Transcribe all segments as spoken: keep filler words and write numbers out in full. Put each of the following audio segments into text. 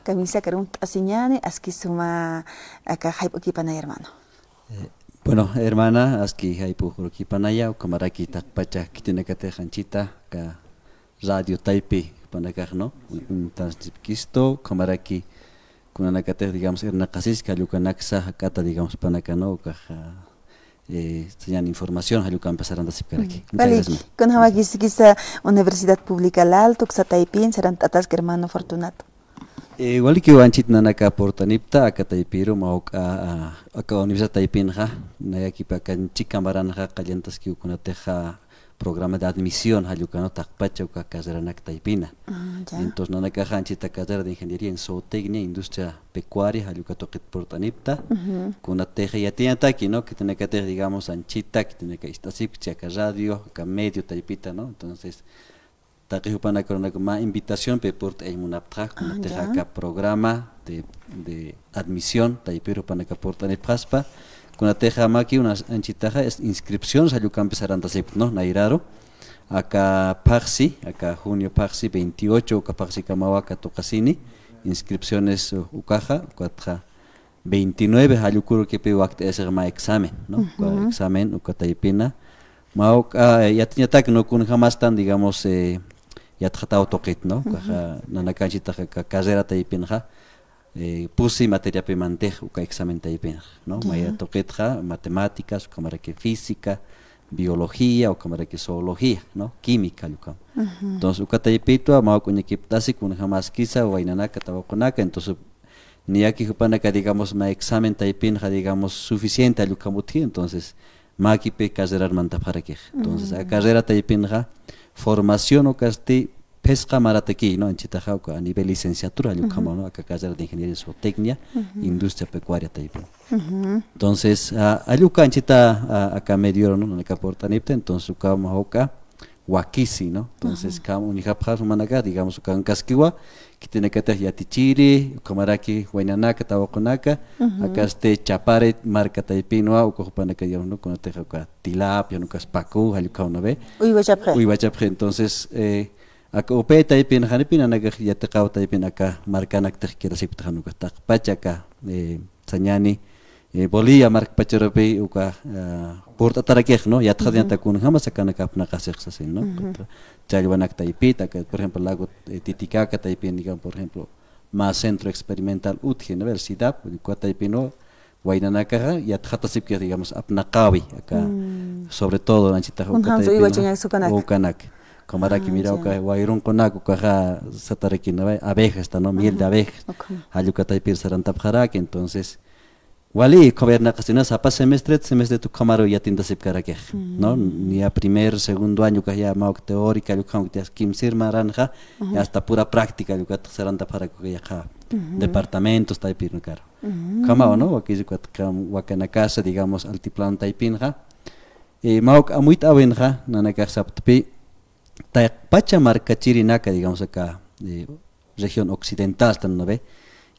Kamisakar uñt'asiñäni, aski suma aka jayp'ukipanaya, hermano. Eh, bueno, hermana, aski jayp'ukipanaya, ukhamaraki taqpacha khitinakatix anchita, aka radio taypi jupanakax, ¿no? Uñt'asipkistu, ukhamaraki kunanakatix, digamos, irnaqasiski jall ukanaksa jak'ata, digamos, jupanaka, ¿no? Ukaxa, eh, sañäni información jall ukampi sarantasipkaraki. Mm. Muchas gracias, hermano. Kunjamäkiskisa Universidad Pública El Alto, uksa taypin sarant'ataski, hermano Fortunato. Eh, walikiw anchit nanaka purt'anipta, aka taypiru mä juk'a, ah, aka universidad taypinxa, nayakipa aka anchi kamaranxa, qallantaskiw kunatixa programa de admisión jall uka, ¿no? Taqpacha uka carreranak taypina. Ah, ya. Entonces, nanakaxa anchita carrera de ingeniería en zootecnia, industria pecuaria, jall uka tuqit purt'anipta. Ujú. Kunatixa yatiñataki, ¿no? Khitinakatix, digamos, anchita, khitinaka ist'asipkchi aka radio, aka medio taypita, ¿no? Entonces, taqi jupanakarunak mä invitación pï purt'ayañ munaptxa, ah, kunatixa ya, aka programa de, de admisión taypiru jupanaka purt'anipxaspa, kunatixa mäki unas anchitaxa es inscripción jall ukampi sarantasipkta, ¿no? Nayraru, aka phaxsi, aka junio phaxsi, veintiocho uka phaxsikamawa aka tuqasini, inscripciones, uh, ukaxa, ukatxa, veintinueve jall ukürukipï wakt'ayasix mä examen, ¿no? Uka, ujú, examen, uka taypina. Mä juk'a, eh, yatiñatak, ¿no? Kunjamastan, digamos, eh, yatxataw tuqit, ¿no? Ujú. Ukaxa, nanaka anchitaxa aka carrera taypinxa, eh, pusi materiapï mantix uka examen taypinxa, ¿no? Ya. Maya tuqitxa, matemáticas, ukhamaraki física, biología, ukhamaraki zoología, ¿no? Química, jall ukama. Ujú. Entonces, uka taypitwa, mä juk'a uñakipt'asi, kunjamaskisa, waynanaka, tawaqunaka, entonces, niyaki jupanaka, digamos, mä examen taypinxa, digamos, suficiente jall ukham utji, entonces, mäkipï carrerar mantapxarakix. Entonces, aka, mm, carrera taypinxa, formación ukasti, phisqa marataki, ¿no? Anchitaxa, uka a nivel licenciatura, jall ukhama, ujú, ¿no? Aka carrera de ingeniería zootecnia, ujú, industria pecuaria taypin. Ujú. Entonces, ah, jall uka anchita, ah, aka medio, ¿no? Nanaka purt'anipta, entonces, uka mä juk'a, wakisi, ¿no? Entonces, ajá, ukham uñjapxaspa jumanaka, digamos, ukankaskiwa, khitinakatix yatichiri, ukhamaraki waynanaka, tawaqunaka, ujú, akasti Chapare marka taypinwa, uka jupanaka, digamos, ¿no? Kunatixa uka tilapia, ukas paku, jall ukham, ¿no ve? Uywachapxi. Uywachapxi. Entonces, eh, aka upi taypin, janipï nanakax yatiqaw taypin aka markanaktix kirasipkta, jan ukax taqpacha aka, eh, sañäni, eh, Bolivia markpacharupi uka, ah, purt'atarakix, ¿no? Yatxatañata, ujú, kunjamas akanaka apnaqasix sasin, ¿no? Ujú. Challwanak taypita, aka, por ejemplo, lago, eh, Titicaca taypin, digamos, por ejemplo, mä centro experimental utji, ¿no? Universidad, uka taypin, ¿no? Waynanakaxa yatxatasipkix, digamos, apnaqäwi, aka, mm, sobre todo, anchitaxa uka taypin, ¿no? Kunjams uywachañas ukanak. Ukanak. Ukhamaraki, ah, mira, ya, uka wayrunqunak, ukaxa sataraki, ¿no? Abejas, ¿no? Miel de, ajá, abejas. Ukham. Jall uka taypir sarantapxaraki, entonces, wali, ukham irnaqasina, sapa semestre, semestre ukhamaru yatintasipkarakix, ¿no? Mm. Niya primer, segundo año, ukax ya mä juk'a teórica, ukham, ya kimsir maranxa, ajá, ya hasta pura práctica, ukat sarantapxarak uka yaqha, ujú, departamentos taypirnakaru. Mm. Ukhamaw, ¿no? Wakisi ukat wakanakasa, digamos, altiplano taypinxa. Eh, mä juk'a amuyt'äwinxa, nanakax saptpï, taqpacha markachirinaka, digamos, aka, eh, región occidental, ¿no ve?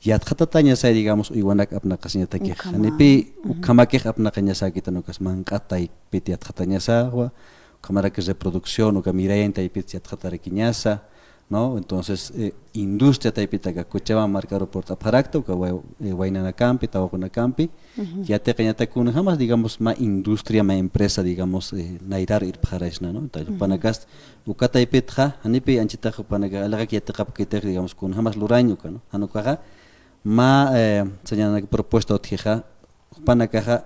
Yatxatatañasay, digamos, uywanak apnaqasiñatakix. Ukhama. Janipï, ujú, ukhamakix apnaqañasäkitan ukas manq'at taypit yatxatañasawa, ukhamaraki reproducción, uka mirayañ taypit yatxatarakiñasa, ¿no? Entonces, eh, industria taypitaka Cochabamba markaru purt'apxarakta, uka wa-, eh, waynanakampi, tawaqunakampi, ujú, yatiqañatak kunjamas, digamos, mä industria, mä empresa, digamos, eh, nayrar irpxaraysna, ¿no? Entonces, ujú, jupanakas, uka taypitxa, janipï anchitax jupanaka, alaqak yatiqapkitix, digamos, kunjamas lurañ uka, ¿no? Jan ukaxa, mä, eh, sañäni propuesta utjixa, jupanakaxa,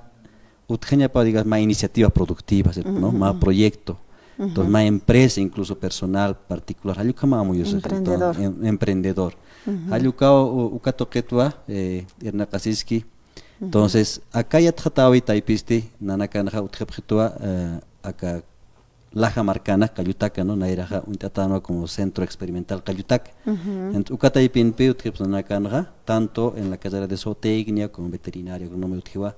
utjañapa, digamos, mä iniciativa productiva, ¿cierto? ¿No? Ujú, ujú. Mä proyecto. Entonces, ujú, mä empresa, incluso personal, particular. Jall ukham amuyusa, emprendedor. Entonces, em-, emprendedor. Ujú. Jall uka, u-, uka tuqitwa, eh, irnaqasiski. Ujú. Entonces, aka yatxatäwi taypisti, nanakanxa utjapxitwa, eh, aka laja markanak Qallutaka, ¿no? Nayraxa uñt'atänwa como Centro Experimental Qallutaka. Ujú. Entonces, uka taypinpï utjapxi nanakanxa, tanto en la carrera de zootecnia como veterinaria, agronomía utjiwa,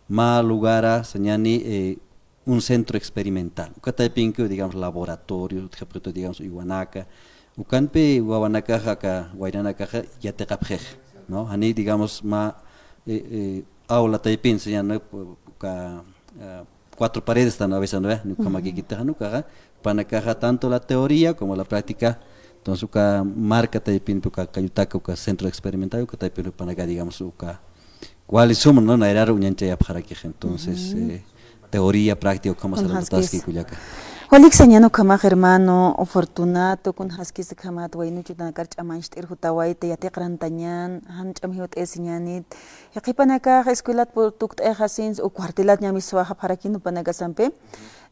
mä lugara, sañäni, eh, un centro experimental. Uka taypinkiw, digamos, laboratorio, utjapxitu, digamos, uywanaka. Ukanpï wawanakaxa, aka waynanakaxa yatiqapxix, ¿no? Jani, digamos, mä, eh, eh, aula taypin, sañäni, uka, ah, cuatro paredes tan a veces, ¿no? Ujú. Ukhamakikitixa, ¿no? Ukaxa, jupanakaxa, tanto la teoría como la práctica, Entonces, uka marca taypinpi, uka Cayutaca, uka centro experimental, uka taypin jupanaka, digamos, uka wali suma, ¿no? Nayrar uñanchayapxarakix. Entonces, eh, teoría, práctica, ukhama sarantataski kullaka. Walik sañan ukhamax, hermano Fortunato, kunjaskis ukhamat waynuchunakar ch'amancht'ir jutawayta yatiqrantañan, jan ch'am jiwt'ayasiñanit, yaqhipanakax escuelat tukt'ayxasins, o cuartelat ñamiswayxapxarakin jupanakasampi.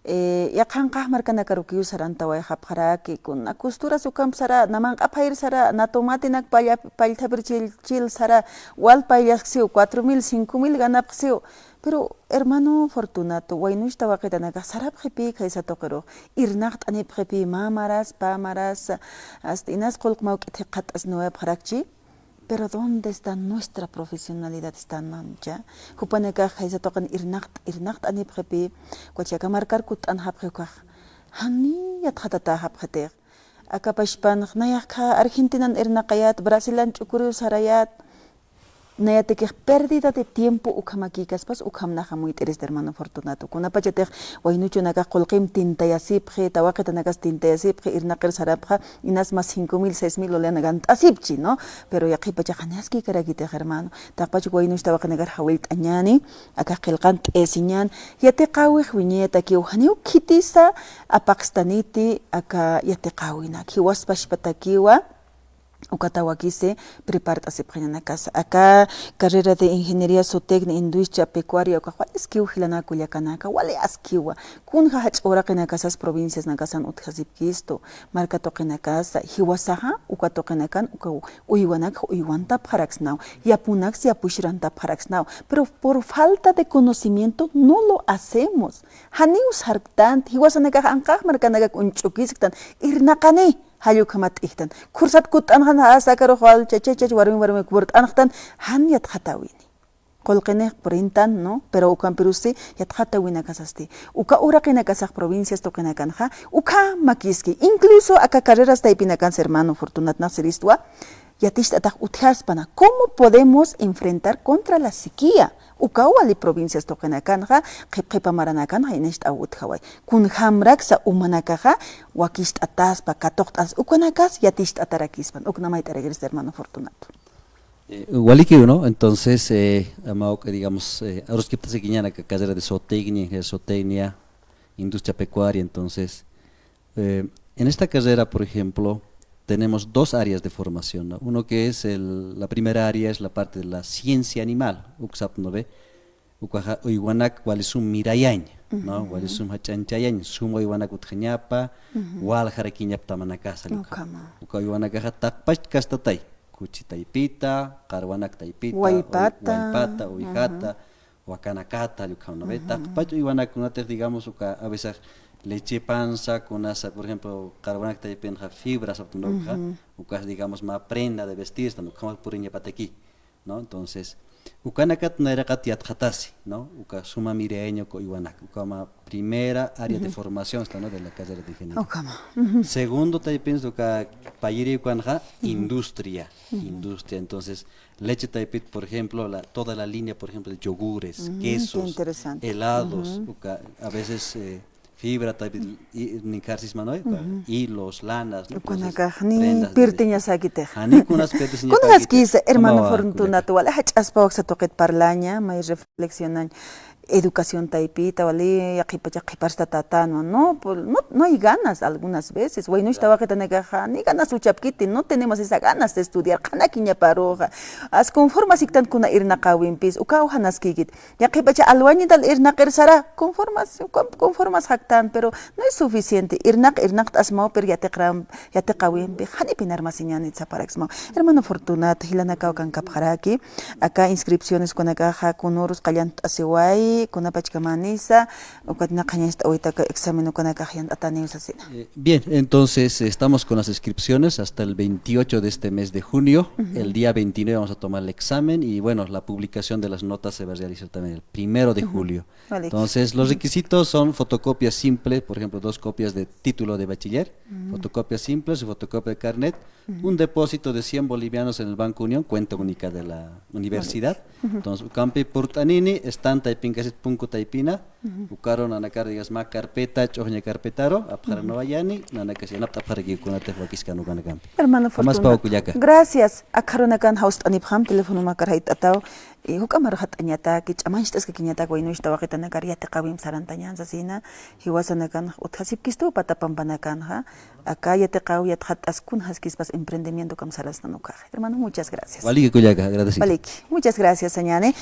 Eh, yaqhanqax markanakarukiw sarantawayxapxaraki, kuna costuras ukamp sara, na manq'a phayir sara, na tomatinak palla, pallthapir chil, chil sara, wal payllasksiw, cuatro mil, cinco mil ganapxsiw. Pero, hermano Fortunato, waynuch tawaqitanakax sarapxipi khaysa tuqirux, irnaqt'anipxipi, mä maras, pä maras, hasta inas qullq mä juk'it jikxatt'asniwayapxarakchi. Pero ¿dónde está nuestra profesionalidad? Está, ¿no? Ya. Jupanakax khaysa tuqin irnaqt, irnaqt'anipxipi, ukat aka markar kutt'anxapxi ukax, jani yatxatatäxapxitix. Aka pachpan, nayax Argentinan irnaqayät, Brasilan ch'ukuriw sarayät, nayatakix pérdida de tiempo ukhamakïkaspas, ukham nax amuyt'irista, hermano Fortunato. Kunapachatix waynuchunakax qullqimp tintayasipxi, tawaqitanakas tintayasipxi, irnaqir sarapxa, inas mä cinco mil, seis mil olean gant'asipchi, ¿no? Pero yaqhipachax janiw askïkarakitix, hermano. Taqpach waynuch tawaqinakar jawillt'añäni, aka qillqant'ayasiñän, yatiqäwix wiñayatakiw, janiw khitisa apaqstaniti aka yatiqäwinak, jiwas pachpatakiwa, ukat wakisi prepart'asipxiñanakasa. Aka carrera de ingeniería zootecnia, industria pecuaria, ukax wali askiw jilanaka kullakanaka, wali askiwa. Kunja jach'a uraqinakasas provinciasnakasan utjasipkistu, marka tuqinakasa, jiwasaxa, uka tuqinakan, uka uywanak uywantapxaraksnaw, yapunaks yapuchirantapxaraksnaw. Pero por falta de conocimiento no lo hacemos. Janiw sarktanti, jiwasanakax anqax markanakak uñch'ukisktan, irnaqani, jall ukhamat t'ijtan. Khursat kutt'anxan, hasta akarux wal chachachach, warmi warmi purt'anxtan, jan yatxatäwini. Qullqinix purintan, ¿no? Pero ukampirusti yatxatäwinakasasti. Uka uraqinakasax provincias tuqinakanxa, ukham makïski. Incluso aka carreras taypinakansa, hermano Fortunat, nax siristwa, yaticht'atax utjaspana. ¿Cómo podemos enfrentar contra la sequía? Ukaw wali provincias tuqinakanxa, qhip qhipa maranakanxa, inicht'aw utjaway. Kunjamraksa umanakaxa, wakicht'ataspa, katuqt'as, ukanakas yaticht'atarakispan. Ukna mayt'arakirista, hermano Fortunato. Eh, walikiw, ¿no? Entonces, eh, ama uk, digamos, eh, aruskiptasikiñäni aka carrera de zootecnia, ingeniería zootecnia, industria pecuaria, entonces, eh, en esta carrera, por ejemplo, tenemos dos áreas de formación, ¿no? Uno que es el, la primera área es la parte de la ciencia animal, uksap, ¿no ve? Ukaxa uywanak wali sum mirayañ, ¿no? Wali sum jach'añchayañ, sum uywanak utjañapa, waljarakiñapa tamanakasa, uka. Ukhama. Uka uywanakaxa taqpach kastatay, kuchi taypita, qarwanak taypita, uy-, wallpata, wallpata, uwijata, wakanakata, ukham, ¿no ve? Taqpach uywanak kunatix, digamos, uka a veces lechepansa, kunasa, por ejemplo, qarwanak taypinxa fibra sapxtan, ¿no? Uka, ukas, digamos, mä prenda de vestirsa, ¿no? Ukhama puriñapataki. ¿No? Entonces, ukanakat nayraqat yatxatasi, ¿no? Uka suma mirayañ uka uywanak, ukhama primera área de formación, ¿no? De la carrera de ingeniería. Ukhama. Segundo taypinsa, uka payiri ukanxa, industria, industria. Entonces, leche taypit, por ejemplo, la, toda la línea, por ejemplo, de yogures, quesos, helados, uka, a veces, eh, fibra, taypit, i-, ninkarsis manway, hilos, lanas, ¿no? Entonces, ukanakax ni prendas de vestir. Pirtiñasakitix. Jani kunas pirtiñasakitix. Kunjaskis, hermano Fortunato, wali jach'aspa uksa tuqit parlaña, may reflexionañ, educación taypita, wali yaqhipacha qhiparsta tatanwa, ¿no? Por, no, no hay ganas algunas veces. Waynuch tawaqitanakaxa, ni ganas uchapkiti, no tenemos esa ganas de estudiar, qhanakiñaparuxa. As conformasiktan kuna irnaqäwimpis, ukaw janaskïkit. Yaqhipacha alwañital irnaqir sara, conformas-, con-, conformas jaktan, pero no es suficiente. Irnaq, irnaqt'asmaw, pero yatiqram, yatiqäwimpi, janipin armasiñänit sapxaraksmaw. Hermano Fortunato, jilanakaw kankapxaraki, aka inscripciones ukanakaxa, kunürus qallt'asiway, kunapachkamanisa, ukat naqhañacht'awayta aka examen ukanakax yant'ataniw sasina. Eh, bien, entonces, estamos con las inscripciones hasta el veintiocho de este mes de junio. El día veintinueve vamos a tomar el examen y, bueno, la publicación de las notas se va a realizar también el primero de julio. Vale. Entonces, los requisitos son fotocopias simples, por ejemplo, dos copias de título de bachiller, fotocopias simples y fotocopia de carnet, un depósito de cien bolivianos en el Banco Unión, cuenta única de la universidad. Entonces, ukampi purt'anini, están taypin punku taypina, ukaru nanakar digas mä carpeta, ch'uxña carpetaru apxaranawayani, nanakas yanapt'apxarakiw kunatix wakiskan ukanakampi. Hermano Jamaspaw Fortunato. Kullaka. Gracias. Akharunakan jawst'anipxam teléfono makar jayt'ataw. Y juk'amar jat'añataki, ch'amancht'askakiñatak waynuchta waqitanakar yatiqawimp sarantañan sasina, jiwasanakan utjasipkistu pata pampanakanxa, aka yatiqaw yatxatt'as kunjaskispas emprendimiento kam sarasnan ukhaxa. Hermano, muchas gracias. Waliki Kullaka, agradecido. Waliki. Muchas gracias, sañani.